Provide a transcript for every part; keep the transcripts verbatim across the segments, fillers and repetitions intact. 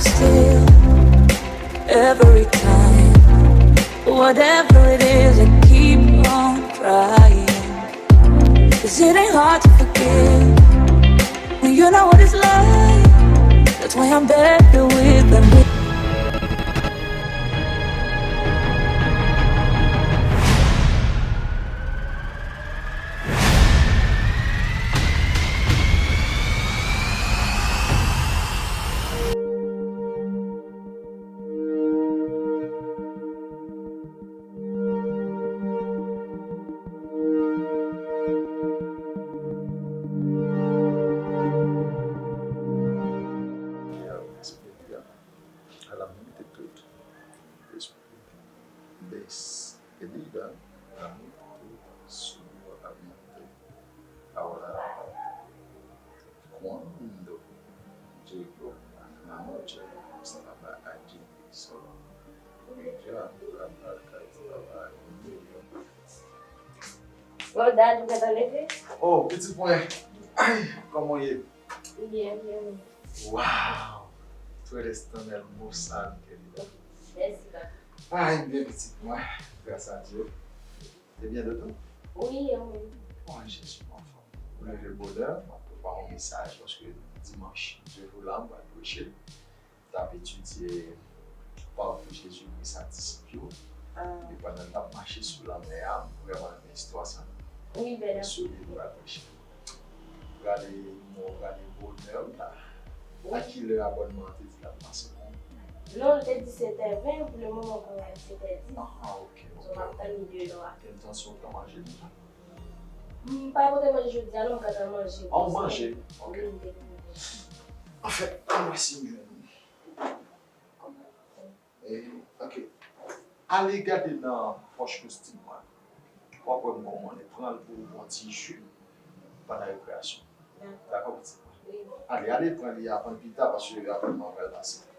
Still, every time, whatever it is, I keep on trying. 'Cause it ain't hard to forgive when you know what it's like. That's why I'm better with them. Ala m mete tout lespri, bes e liga la mete sou alimente. Ahora, cuando llego a la noche, estaba allí solo. Y ya la barca estaba en medio. Bon, dad, ou gentan leve? Oh, pitit mwen. Ay, kòman w ye? Byen, byen, wi. Wow! Tú eres tan hermosa, mi querida. Mèsi, papa. Ay, m byen, pitit mwen. Gras a Dye. Te byen de tou? Wi, wi. Bon, Jezi, m anfòm. Ou leve bonè, m ap prepare yon mesaj, paske dimanch, de jou la, m pral preche. T ap etidye pawòl Jezikri sa disip yo. Ah. E pandan l t ap mache sou lanmè a, m vrèman renmen istwa sa. Wi, bèl. Sou li nou pral preche. Gade, mwen gade bonè w la. Wi. A kilè abònman an te di l ap pase pou ou? Non, l te di sèt è ven, pou le moman, kòm l sèt è dis. Ah, ok, ok. So, m ap tann li de lò a. Entansyon w pran manje deja? M pa pote manje jodi a, non, m gentan manje. Ah, w manje? Ok. Wi, m te manje. Anfèt, ann wè si m jwenn. Eh, ok. Ale gade nan pòch kostim mwen. W ap wè m kòman li pran l pou w pran ti ji pandan rekreyasyon. Dakò. Dakò, pitit mwen? Wi. Ale, ale pran li avan pita, paske apre mwen pral pase.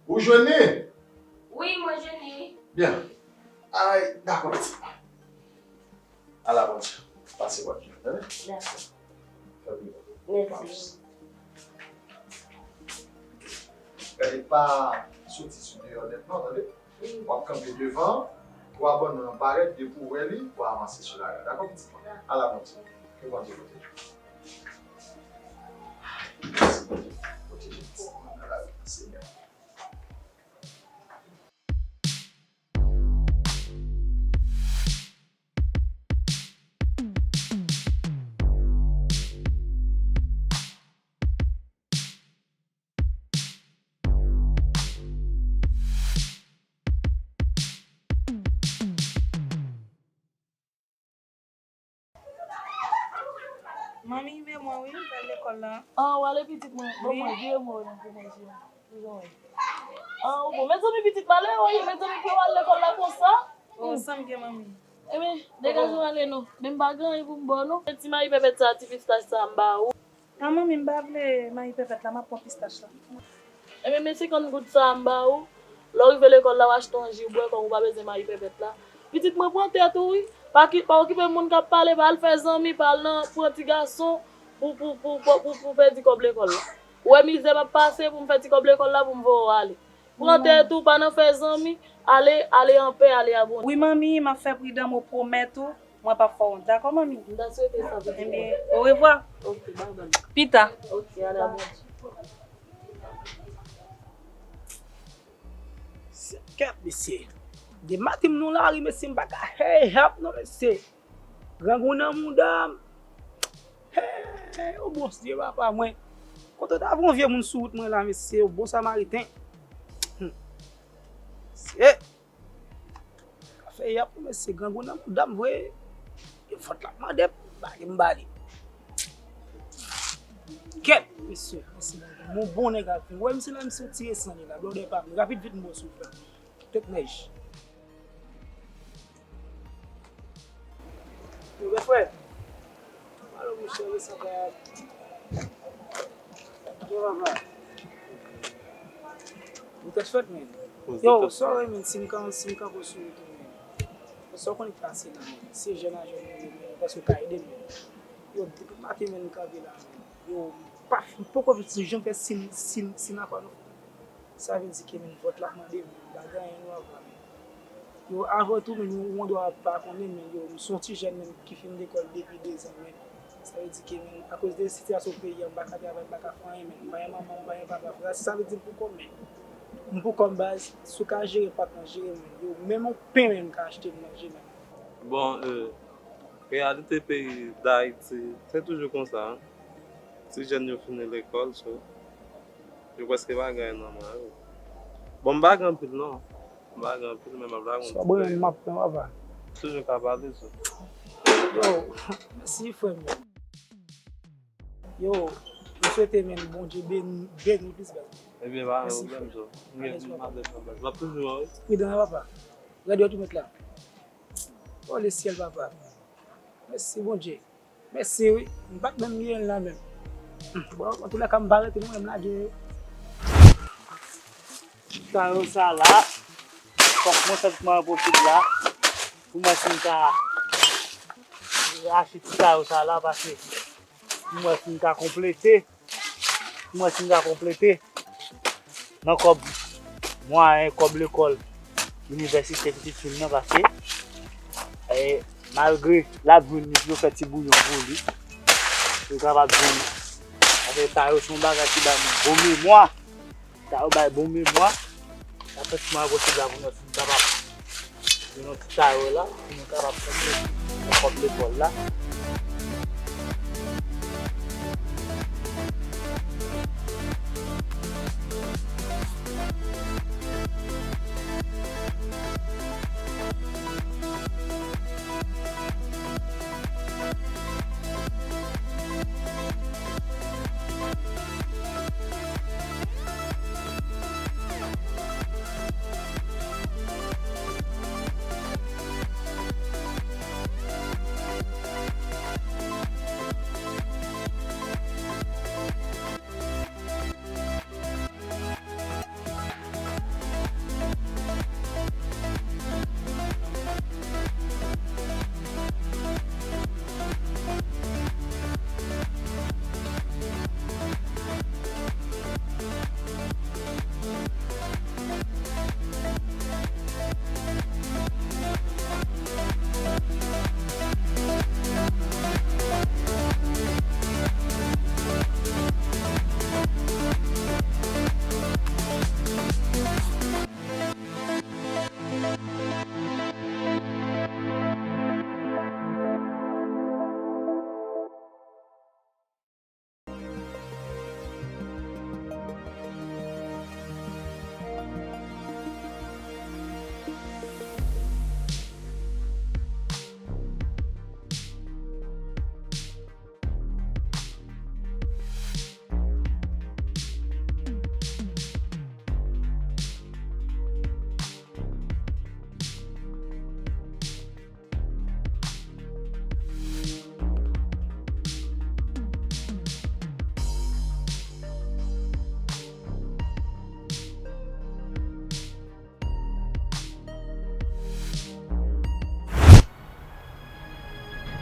Ou jwenn li? Wi, mwen jwenn li. Byen. Ay, dakò, pitit mwen. Ala, Bondye. Pase wòch la, tande? Dakò. Fè byen. Mèsi. Gade, pa soti sou deyò nèt, non, tande? Wi. W ap kanpe devan, pou abònman an parèt, depi w wè li, w a avanse sou larèl. Dakò, pitit mwen? Dakò. Ala, Bondye. Ke Bondye pwoteje w. Mèsi, Bondye. Pwoteje pitit mwen nan lari a, Senyè. Manmi, rive mwen wi, m pral lekòl la. Ah, w ale pitit mwen. Bon, wi. Mwen, vire mwen nan pou manje. Toujou wè. Ah, ou bon. Mezanmi, pitit malere w ye, mezanmi, pou w al lekòl la konsa. Oh, sa m gen, manmi. Ebyen, degaje w ale non. Men m pa gen anyen pou m ba w non. Ti mayi pèpèt sa, ti pistach sa m ba ou. Ah, manmi, m pa vle mayi pèpèt la, m ap pran pistach la. Ebyen, men senkant goud sa a m ba ou. Lè w rive lekòl la, w achte yon ji w bwè, kòm ou pa bezwen mayi pèpèt la. Pitit mwen, pran tèt ou, wi. Pa ki, pa okipe moun k ap pale, pa al fè zanmi, pa al nan, pran ti gason pou, pou, pou, pou, pou, pou pèdi kòb lekòl la. Ou wè mizè m ap pase pou m fè ti kòb lekòl la pou m voye w ale. Pran tèt ou, pa nan fè zanmi, ale, ale anpè, ale a Bondye. Wi, manmi, m ap fè pridan, mwen pwomèt ou, mwen p ap fè w wont. Dakò, manmi? M ta swete sa, pitit mwen. Ebyen, orevwa. Ok, babay. Pita. Ok, ale a Bondye. Se kèt, mesye. Depi maten m nan lari, mesye, m pa ka, hey, help non, mesye. Grangou nan mouda m. Hey, o Bondye papa mwen. Kote w ta voye yon vye moun sou wout mwen la, mesye, yon bon samariten. Hmm. Mesye. Ka fè yap, mesye, grangou nan mouda m vre. Yon vant la mande m, ba li, m ba li. Kèt, mesye, mesye, mon bon nèg ap vin. Wè, misye la, misye tire san li la, blòdè pa m. Rapid vit, m bon sou fè. Tèt nèj. Yo, bèfrè. Alo, monchè, yo, sa va. Yo, papa. Ou tèt fèt, men. Yo, sorry, men, si m ka, si m ka pran sou wout ou, men. Sa w konnen k pase la, men. Se jèn a jèn nou ye, men. Paske w ka ede m, men. Yo, depi maten, men, m kanpe la, men. Yo, m pa, m poko janm fè sin, sin, sin akwa, non. Sa vle di ke, men, vòt la ap mande, men, m pa gen anyen, non, papa. Yo, avan tou, men, ou, ou dwa pa konnen, men, yo, m se yon ti jèn, men, ki fin lekòl depi de zan, men. Sa vle di ke, men, akoz de sitiyasyon peyi a, m pa ka travay, m pa ka fè anyen, men, m pa gen manman, m pa gen papa. Frè, sa vle di m pou kò m, men. M pou kò m baz, si w ka jere patnè, jere, men. Yo, menm yon pen, men, m ka achte m manje, men. Bon, euh, Reyalite peyi Dayiti, se toujou konsa, en. Ti jèn yo fini lekòl, so, yo prèske pa gen anyen nan men yo. Bon, m pa gen anpil, non. M pa gen anpil, men m ap rakonte. Sa bon, men m ap pran, papa. Toujou ka pale, so. Yo, mèsi, frè m. Yo, m swete, men, Bondye beni, beni w plis, baz. Ebyen, pa gen pwoblèm, so. M gen plis m ap defann, baz. M ap toujou an, wi. Pridan, papa. Gade yo tou met la. O lesyèl, papa. Mèsi, Bondye. Mèsi, wi. M pa t menm gen l la menm. Bon, antoulèka, m pa rete, non, m lage yo. Ti tayo sa la, fòk mwen fè tout mwayen posib la, pou mwen si m ka rache ti tayo sa la, paske pou mwen si m ka konplete. Mwen si m ka konplete nan kòb mwayen, kòb lekòl, inivèsite pitit fi m nan, paske, eh, malgre l ap jwenn li pou yo fè ti bouyon pou li, pou l kapab jwenn. Paske sa yo se yon bagay ki bay moun bon memwa. Sa yo bay bon memwa. Sa fè ti mwayen posib la pou nou, si nou kapab jwenn yon ti tayo la, pou nou kapab fè yon kòb lekòl la.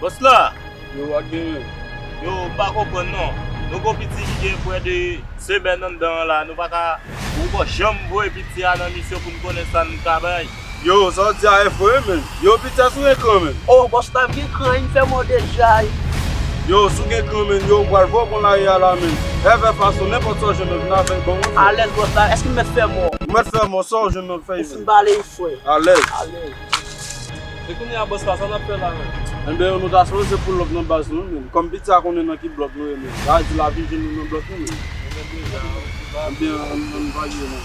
Bòs la! Yo, w ap gen menm. Yo, m pa konprann non. Nou gon piti ki gen prè de semèn anndan an la, nou pa ka, ou pa janm voye piti a nan misyon pou n konnen sa n ka bay. Yo, sa w di a e vre, menm. Yo, piti a sou ekran, menm. Oh, bòs la gen kran, li fè mò deja. Yo, sou gen kran, menm. Yo, m pral voye w konn lari a la, menm. Fè, fè fason, nenpòt sa w jwenn nan vin avè l ban mwen. Alèz, bòs la, èske m mèt fè mò? Ou mèt fè mò, sa w jwenn nan fè. Ou fin bale, frè. Alèz. Alèz. E kounye a, bòs la, sa n ap fè la, menm? Enben, nou ta sipoze pull up nan baz nou, menm. Kòm piti a konnen nan ki blòk nou ye, menm. Sa vle di l ap vin jwenn nou nan blòk nou, menm. Enben, deja, enben, ann, ann vaye, menm.